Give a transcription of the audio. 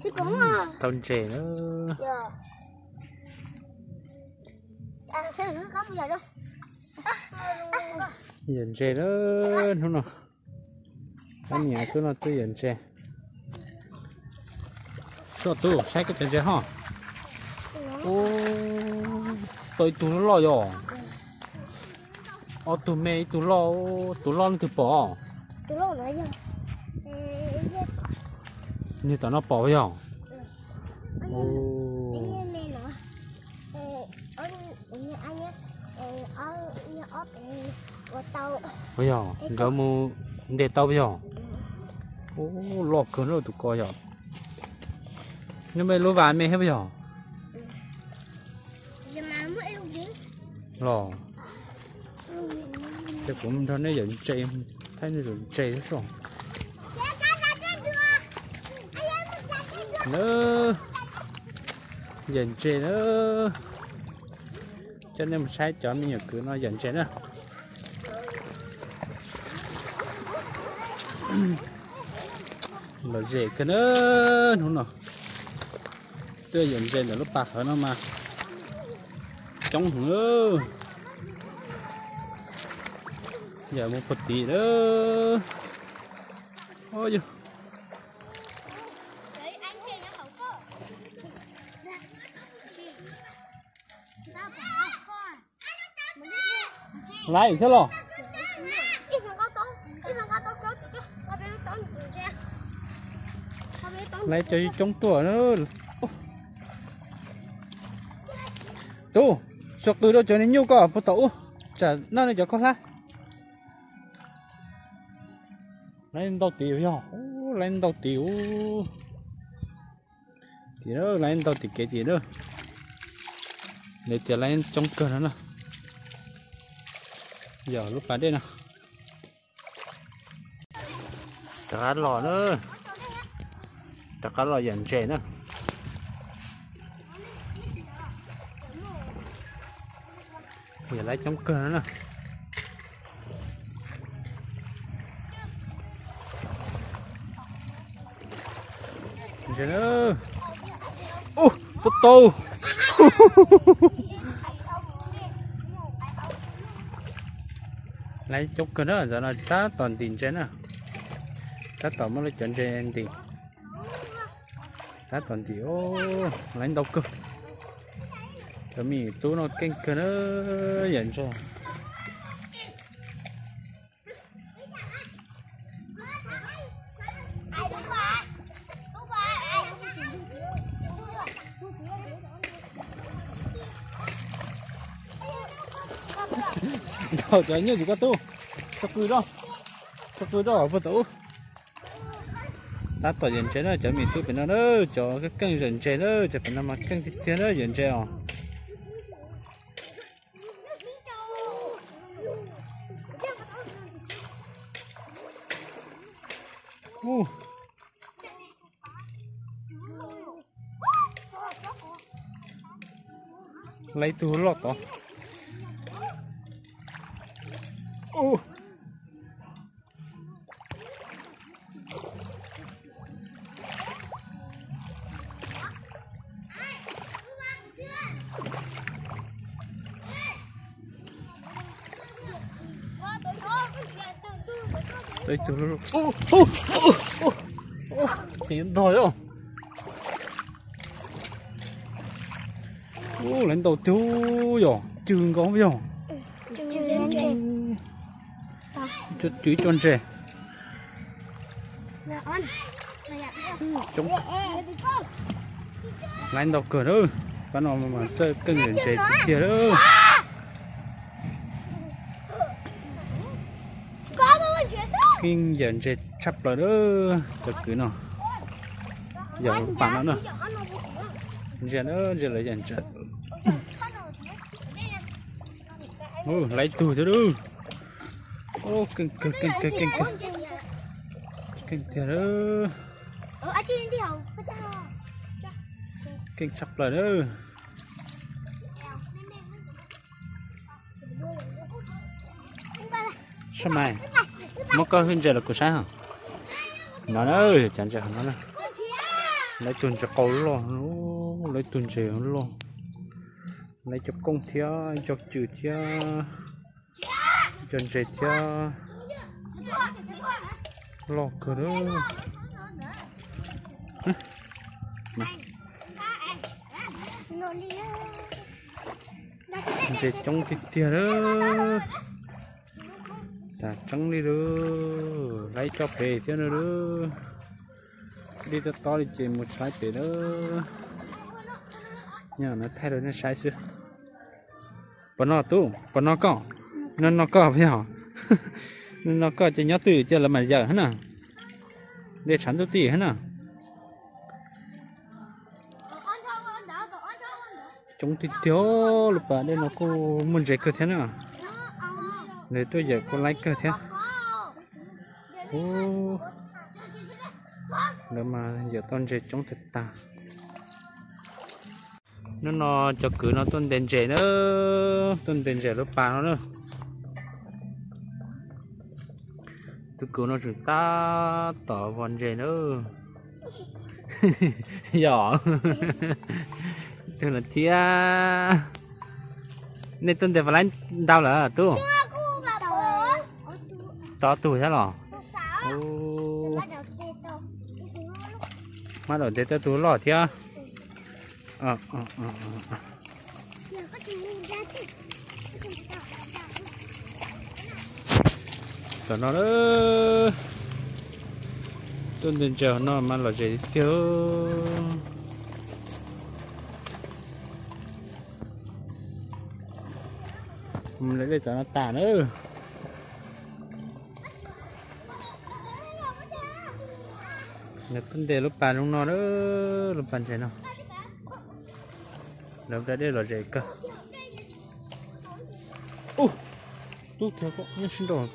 Tau ntses na. Yog ntses na, hnub no. Ab, niam tub no twb yawm ntses. Soj tub, saib koj cov ntses ho. Tau ib tug loj yog. Ob tug me ib tug loj, tus loj leej twg pom? Niag tom no pom yog. Ua yog, nkawd mus ntes tau puas yog? Ub, loj kawg na tus ko yog. Nyob me lub vas me thiab puas yog? Los, ces kuv nrog nej yawm ntses, thaij nej yawm ntses xwb. Yawm ntses na, coj nej mus saib cov me nyuam kwv no yawm ntses na. Lom zem kawg na, hnub no tuaj yawm ntses ntawm lub pas hauv no mas coob heev. Yawm mus puag tid lawm. Laiv thiab los? Laiv cov coob tuaj. Tub, xuas qws rau cov niag nyuj ko puag tom ub, tsam noj nej cov khaub hlab. Laiv ntau tid yog, laiv ntau tid ub. Tim laiv ntau tim kev tim na. Lawv tias laiv coob kawg no na. Yog lub pas dej no. Rov qab los na, rov qab los yawm ntses na. Yog laiv coob kawg no na. Ntses na. Ub, tau tau. Laiv coob kawg na, ntawm no tab tom ntim ntses na. Tab tom muab lawv cov ntses ntim. Tab tom ntim, laiv ntau kawg. Cov me tub no keej kawg na, yawm ntses. Nkaus cov nyuj tim koj tub, tso qws rau, tso qws rau puag tom ub. Tab tom yawm ntses na, cov me tub pem no na, cov keej yawm ntses na, cov pem no mas keej tiag tiag na yawm ntses os. Laiv ib tug loj tod. Tseem ntog os. Ub, laiv ntau tiag yog, cw nkaus yog. Cw ib co ntses. Laiv ntau kawg na, pab no mas txawj keej yawm ntses tiag tiag lawm. Keej yawm ntses tshaj plaws lawm cov kwv no. Yog lub pas no na. Ntsia na, ntsia lawv yawm ntses. Laiv ib tug thiab lawm. Keej kawg, keej kawg, keej kawg. Keej tiag lawm. Keej tshaj plaws lawm. Sab mais, muab koj hwj ntses los kuv saib hos. No na, cov ntses hov no na. Lawv tus ntses qau loj, lawv tus ntses loj. Lawv cov kooj thiab, cov cws thiab, cov ntses thiab, loj kawg lawm. Ntses coob tiag tiag lawm. Tas tseeb li lawm, laib coj pem thiab no lawm. Dej tob tob li ces mus tshab pem lawm. Nyob no thaij rau nej saib xwb. Pom no tub, pom no koj, no no koj yog, no no koj ces nyob twj ywm cia lawv mam yawm hab na. Dej tshav ntuj tij hab na. Coob tiag tiag, lub pas dej no kuj muaj ntses kawg thiab na. Nws tuaj yawm kuj laib kawg thiab. Lawv mas yawm tau ntses coob tag tag. Hnub no cov kwv no tuaj ntes ntses na, tuaj ntes ntses lub pas no na. Tus kwv no tseem tab tom vov ntses na. Yog, ib tug no thiab. Nej tuaj ntes puas laib ntau lawm tub? Tau ob tug thiab los? Mab daum ntes tau tus loj thiab. Tom no, tuaj ntes ntses no mas lom zem tiag. Mus lawm dej tom no tas na. Lawv tuaj ntes lub pas zoo no na, lub pas ntses no. Lawv da dej lom zem kawg. Ub, tub, nyob sib nrau.